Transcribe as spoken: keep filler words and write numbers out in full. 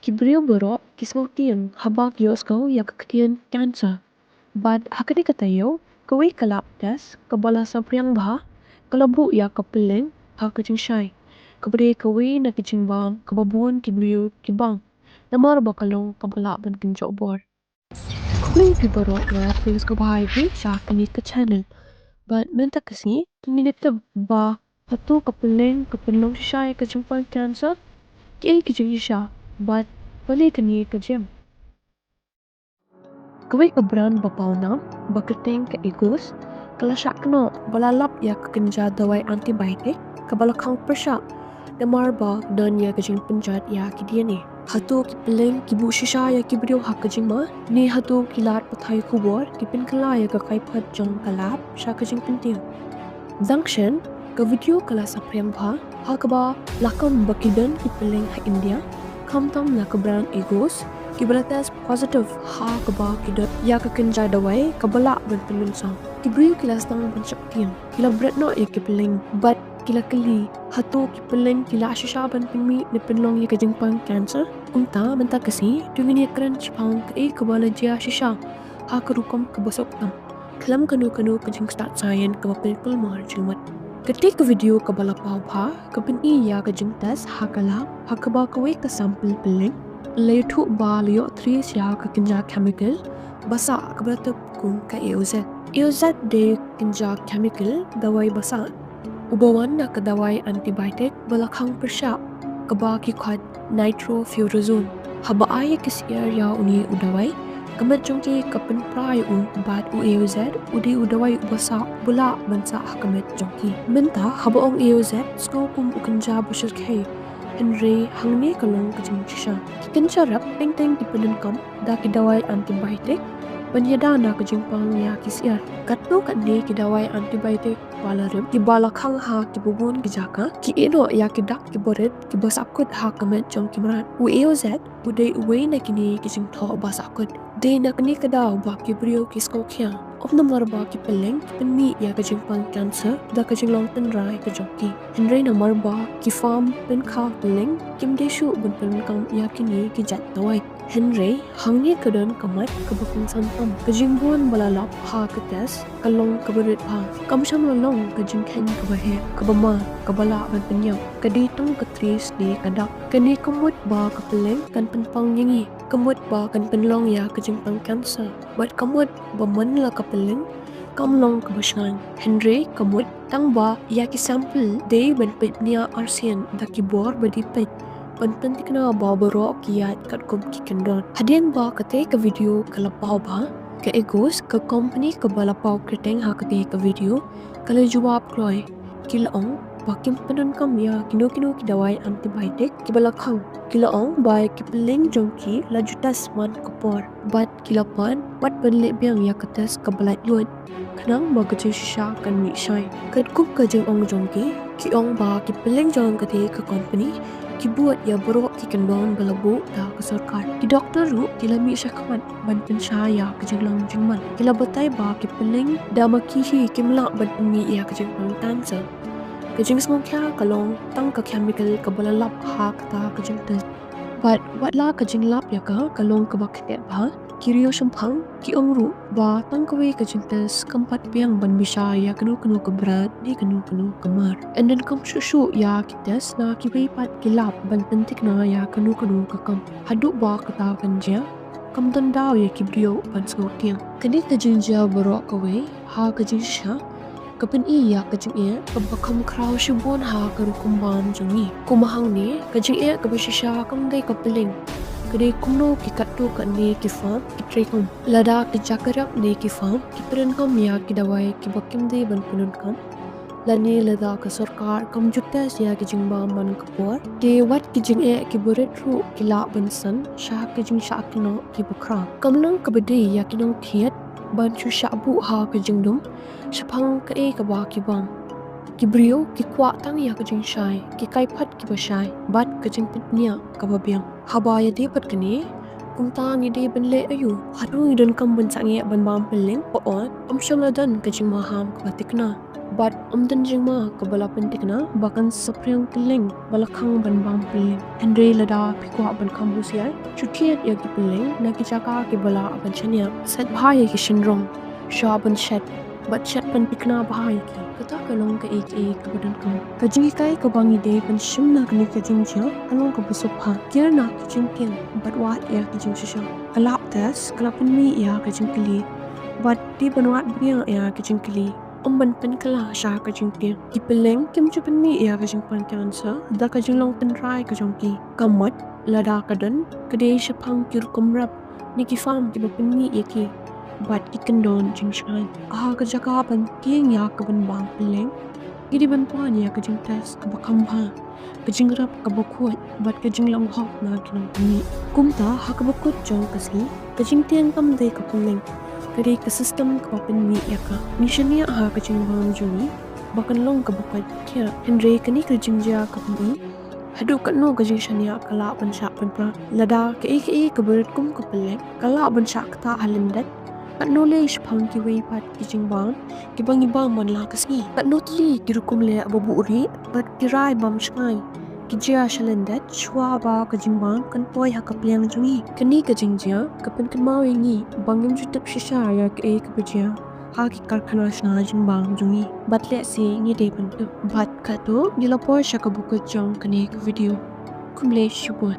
Ki briew baroh ki sngewtieng haba ki ïohsngew ïa ka ktien cancer. Bad ha kane ka taïew, kawei ka lab test kaba la saphriang bha ka la buh ïa ka pylleng ha ka jingshai, kaba dei kawei na ki jingbam kaba bun ki briew ki bang namar ba ka long kaba lah ban kynjoh bor. Khublei ïa phi baroh, thanks kaba ai phi sha kane ka channel. Bad mynta ka sngi ngin ïa tip ba hato ka pylleng ka pynlong shisha ïa ka jingpang cancer, kiei ki jingshisha bad balei kane ka jia. Kawei ka brand ba pawnam ba kyrteng ka Egos ka la shah kynnoh ba la lap ïa ka kynja dawai antibiotic kaba la khang pyrshah namar ba don ïa ka jingpynjot ïa ki D N A. Hato ki pylleng ki buh shisha ïa ki briew ha ka jingma, ne hato ki lad pathai khubor ki pynkylla ïa ka kaiphod jong ka lab sha ka jingpyntieng? Dang shen, ka video ka la saphriang bha ha kaba la kam ba ki don ki pylleng ha India, khamtam na ka brand Egos, kiba la test positive ha kaba ki don ïa ka kynja dawai kaba lah ban pynmynsong. Ki briew ki la sdang ban sheptieng, ki la bret noh ïa ki pylleng bad ki la kylli hato ki pylleng ki lah shisha ban pynmih ne pynlong ïa ka jingpang cancer. Kumta mynta ka sngi to ngin ïa kren shaphang kaei kaba la jia shisha ha ka rukom kaba suk tam khlem kano kano ka jingstad science kaba pynkulmar jingmut. Kata ka video kaba la paw bha ka pyni ïa ka jingtest ha ka lab ha kaba kawei ka sample pylleng la ïathuh ba la ïoh thris ïa ka kynja chemical ba sah kaba la tip kum ka A O Z. A O Z dei kynja chemical dawai ba sah uba wan na ka dawai antibiotic ba la khang pyrshah kaba ki khot nitrofurazone. Haba ai ïa ki syiar ïa une u dawai, ka met jong ki ka pynpra ïa u bad u A O Z u dei u dawai uba sah uba lah ban sah ha ka met jong ki. Mynta haba ong A O Z sngew kum u kynja ba shyrkhei, hynrei hangne ka long ka jingshisha. Ki kynja rep teng teng ki pyndonkam da ki dawai antibiotic ban ïada na ka jingpang ïa ki syiar. Katno katne ki dawai antibiotic ba la rim kiba la khang ha kiba bun ki jaka, ki ïeh noh ïa ki dak kiba rit kiba sahkut ha ka met jong ki mrad. U A O Z u dei uwei na kine ki jingthoh ba sahkut. Dei na kane ka daw ba ki briew ki sngewkhia, ym namar ba ki pylleng ki pynmih ïa ka jingpang cancer da ka jinglong tynrai ka jong ki, hynrei namar ba ki farm pynkha pylleng kim dei shuh ban pyndonkam ïa kine ki jait dawai. Hynrei hangne ka don ka mat kaba kongsan tam. Ka jingbun ba la lap ha ka test ka long kaba rit bha. Kam shym la long ka jingkheiñ kaba heh, kaba ma, kaba lah ban pynïap. Ka dei tang ka thris ne ka dak. Kane ka mut ba ka pylleng kan pynpang ïa ngi, ka mut ba kan pynlong ïa ka jingpang cancer, bad ka mut ba man la ka pylleng kam long kaba shngaiñ, hynrei ka mut tang ba ïa ki sample dei ban peit bniah arsien da ki bor ba dei peit ban pynthikna ba baroh ki ïaid katkum ki kyndon. Hadien ba kata ka video ka la paw bha, ka Egos, ka company kaba la paw kyrteng ha kata ka video, ka la jubab kloi. Ki la ong ba kim pyndonkam ïa kino kino ki dawai antibiotic kiba la khang. Ki la ong ba ki pylleng jong ki la ju test man ka por bad ki la pan wat ban leh biang ïa ka test kaba laitluid khnang ba ka jingshisha kan mih shai. Katkum ka jingong jong ki, ki ong ba ki pylleng jong kata ka company ki bud ïa baroh ki kyndon ba la buh da ka sorkar. Ki doktor ruh ki la mih shakhmat ban pynshai ïa ka jinglong jingman. Ki la batai ba ki pylleng da ma ki hi kim lah ban pynmih ïa ka jingpang cancer. Ka jingsngewkhia ka long tang ka chemical kaba la lap ha kata ka jingtest. Bad wat la ka jinglap ïa ka ka long kaba kynthih bha, ki riewshemphang ki ong ruh ba tang kawei ka jingtest kam pat biang ban bishar ïa kano kano ka brand ne kano kano ka mar. Ynda kam shuh shuh ïa ki test na kiwei pat ki lab ban pynthikna ïa kano kano ka kam. Haduh ba kata kan jia, kam don daw ïa ki briew ban sngewtieng. Kane ka jingjia baroh kawei ha ka jingshisha ka pyni ïa ka jingeh kaba kham khraw shibun ha ka rukom bam jong ngi. Kumba hangne, ka jingeh kaba shisha kam dei ka pylleng, ka dei kumno ki katto katne ki farm ki treikam. Lada ki jaka rep ne ki farm ki pyndonkam ïa ki dawai kiba kim dei ban pyndonkam, lane lada ka sorkar kam ju test ïa ki jingbam man ka por, te wat ki jingeh kiba rit ruh ki lah ban san sha ka jingshah kynnoh kiba khraw. Kam long kaba dei ïa ki nongthied ban shu shah buh ha ka jingdum shaphang kaei kaba ki bam. Ki briew ki kwah tang ïa ka jingshai, ki kaiphod kiba shai bad ka jingpynbniah kaba biang. Haba ïadei bad kane, kumta ngi dei ban leh aïu? Hato ngi donkam ban sangeh ban bam pylleng? Ym, ym shym la don ka jingmaham kaba thikna. Bad ym don jingma kaba la pynthikna ba kan saphriang kylleng ba la khang ban bam pylleng. Hynrei lada phi kwah ban kham husiar, shu thied ïa ki pylleng na ki jaka kiba lah ban shaniah. Set bha ïa ki shynrong shwa ban shet bad shet ban thikna bha ïa ki. Kata ka long kaei kaei kaba donkam. Ka jinghikai kaba ngi dei ban shim na kane ka jingjia ka long kaba sngewbha. Kiar na ki jingtieng bad wad ïa ki jingshisha. Ka lab test ka la pynmih ïa ka jingkylli bad dei ban wad bniah ïa ka jingkylli. Ym ban pynkylla sha ka jingtieng. Ki pylleng kim ju pynmih ïa ka jingpang ki answer da ka jinglong tynrai ka jong ki. Ka mot lada ka don ka dei shaphang ki rukom rep ne ki farm kiba pynmih ïa ki bad ki kyndon jingshngaiñ. Ha ka jaka ban tieng ïa ka ban bam pylleng, ngi dei ban pan ïa ka jingtest kaba kham bha, ka jingrep kaba khuid bad ka jinglong hok na ki nongpynmih. Kumta ha kaba kut jong ka sngi, ka jingtieng kam dei ka pylleng, ka dei ka system kaba pynmih ïa ka. Ngi shaniah ha ka jingbam jong ngi ba kan long kaba koit khia. Hynrei kane ka jingjia ka pylleng, haduh katno ka jingshaniah ka lah ban shah pynpra. Lada kaei kaei kaba rit kum ka pylleng ka lah ban shah ktah ha lyndet, katno lei shaphang kiwei pat ki jingbam kiba ngi bam man la ka sngi? Katno tylli ki rukom leh ba buhrieh bad ki rai bam shngaiñ ki jia sha lyndet shwa ba ka jingbam kan poi ha ka pliang jong ngi? Kane ka jingjia ka pynkynmaw ïa ngi ba ngim ju tip shisha ïa kaei kaba jia ha ki karkhana shna jingbam jong ngi. Bad lehse ngi dei ban tip. Bad katto ngi la poi sha kaba kut jong kane ka video. Khublei shibun.